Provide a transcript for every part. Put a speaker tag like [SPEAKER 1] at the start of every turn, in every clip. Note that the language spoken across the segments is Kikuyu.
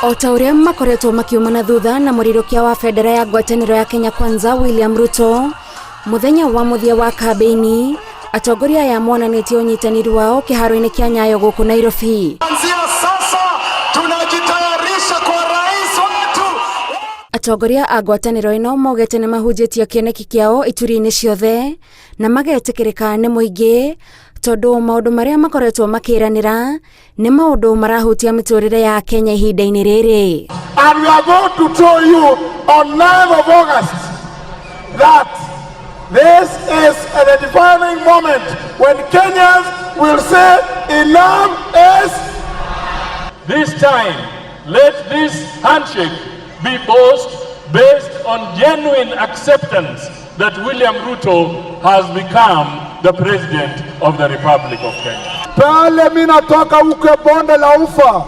[SPEAKER 1] O ta ũrĩa makoretwo makiuma na thutha na mũrirũkia wa bendera ya ngwatanĩro ya Kenya Kwanza William Ruto mũthenya wa mũthia wa kambĩini, atongoria aya monanĩtie ũnyitanĩri wao kĩharo-inĩ kĩa Nyayo gũkũ Nairobi.
[SPEAKER 2] Kuanzia sasa tunajitayarisha kwa rais wetu.
[SPEAKER 1] Atongoria a ngwatanĩro ĩno maugĩte nĩ mahunjĩtie kĩoneki kĩao ituri-inĩ ciothe na magetĩkĩrĩka nĩ mũingĩ tondũ maũndũ marĩa makoretwo makĩranĩra nĩ maũndũ marahutia mĩtũrĩre ya Kenya ihinda-inĩ rĩrĩ.
[SPEAKER 2] And we are going to tell you on 9th of August that this is a defining moment when Kenyans will say enough is
[SPEAKER 3] This time, let this handshake be based on genuine acceptance that William Ruto has become the President of the Republic of Kenya.
[SPEAKER 2] Pale mi natoka huko bonde la Ufa,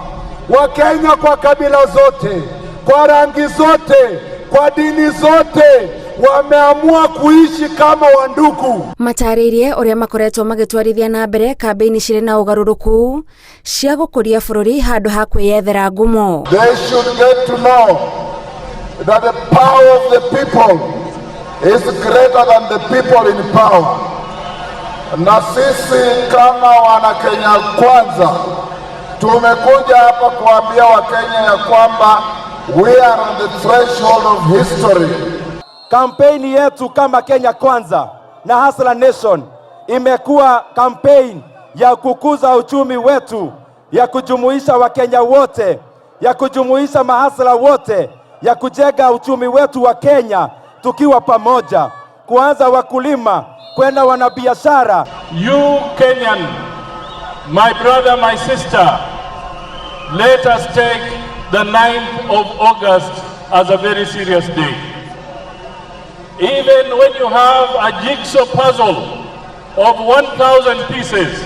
[SPEAKER 2] Wakenya kwa kabila zote, kwa rangi zote, kwa dini zote wameamua kuishi kama wandugu.
[SPEAKER 1] Matarĩirie ũrĩa makoretwo magĩtwarithia na mbere kambĩini cirĩ na ũgarũrũku cia gũkũria bũrũri handũ ha kwĩyethera ngumo.
[SPEAKER 2] They should get to know that the power of the people is greater than the people in power. Na sisi kama wana Kenya Kwanza tumekuja hapa kuambia Wakenya ya kwamba we are on the threshold of history.
[SPEAKER 4] Kampeni yetu kama Kenya Kwanza na Hustler Nation imekuwa kampeni ya kukuza uchumi wetu, ya kujumuisha Wakenya wote, ya kujumuisha mahasla wote, ya kujenga uchumi wetu wa Kenya tukiwa pamoja, kuanza wakulima kwenda wanabiashara.
[SPEAKER 3] You Kenyan, my brother, my sister, let us take the 9th of August as a very serious day. Even when you have a jigsaw puzzle of 1,000 pieces,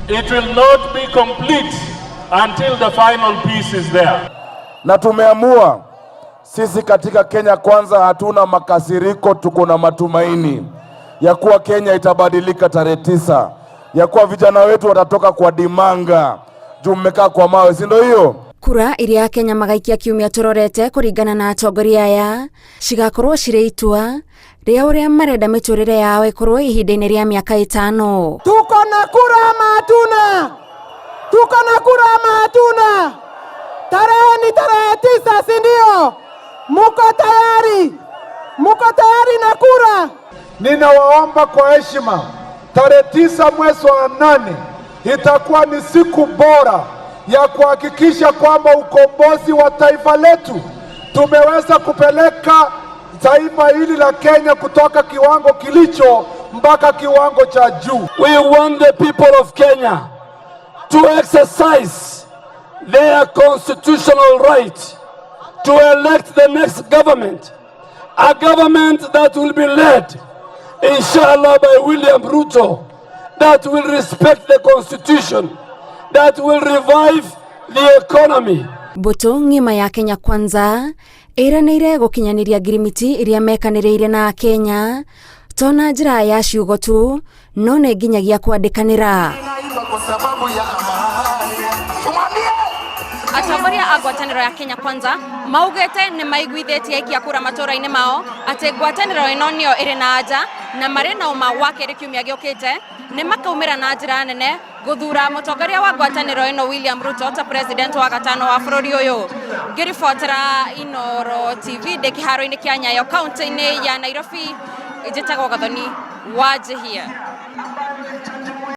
[SPEAKER 3] it will not be complete until the final piece is there.
[SPEAKER 2] Na tumeamua sisi katika Kenya Kwanza hatuna makasiriko, tuko na matumaini ya kuwa Kenya itabadilika tarehe 9, ya kuwa vijana wetu watatoka kwa dimanga juu mmekaa kwa mawe, si ndio hiyo?
[SPEAKER 1] Kura iria Akenya magaikia kiumia turorete kuringana na atongoria aya cigakorwo cirĩ itua rĩa ũrĩa marenda mĩtũrĩre yao ĩkorwo ihinda-inĩ rĩa mĩaka 5.
[SPEAKER 5] Tuko na kura ama hatuna? Tuko na kura ama hatuna? Tarehe ni tarehe 9, si ndio? Muko tayari? Muko tayari na kura?
[SPEAKER 2] Ninawaomba kwa heshima, tarehe 9 mwezi wa 8 itakuwa ni siku bora ya kuhakikisha kwamba ukombozi wa taifa letu tumeweza kupeleka taifa hili la Kenya kutoka kiwango kilicho mpaka kiwango cha juu.
[SPEAKER 6] We want the people of Kenya to exercise their constitutional right to elect the next government, a government that will be led, inshallah, by William Ruto, that will respect the constitution, that will revive the economy.
[SPEAKER 1] Mbũtũ ng'ima ya Kenya Kwanza ĩranĩire gũkinyanĩria ngirimiti iria mekanĩrĩire na Akenya to na njĩra ya ciugo tu no nĩ nginyagia kwandĩkanĩra. Atongoria a ngwatanĩro ya Kenya Kwanza maugĩte nĩ maiguithĩtie aikia kura matũra-inĩ mao atĩ ngwatanĩro ĩno nĩyo ĩrĩ na anja na marĩ na ũma wa kerĩ kiumia gĩũkĩte nĩ makaumĩra na njĩra nene gũthura mũtongoria wa ngwatanĩro ĩno William Ruto ta president wa gatano wa bũrũri ũyũ. Ngĩribotera Inoro TV ndĩ kĩharo-inĩ kĩa Nyayo kaunti-inĩ ya Nairobi, njĩtagwo Gathoni Wanjihia.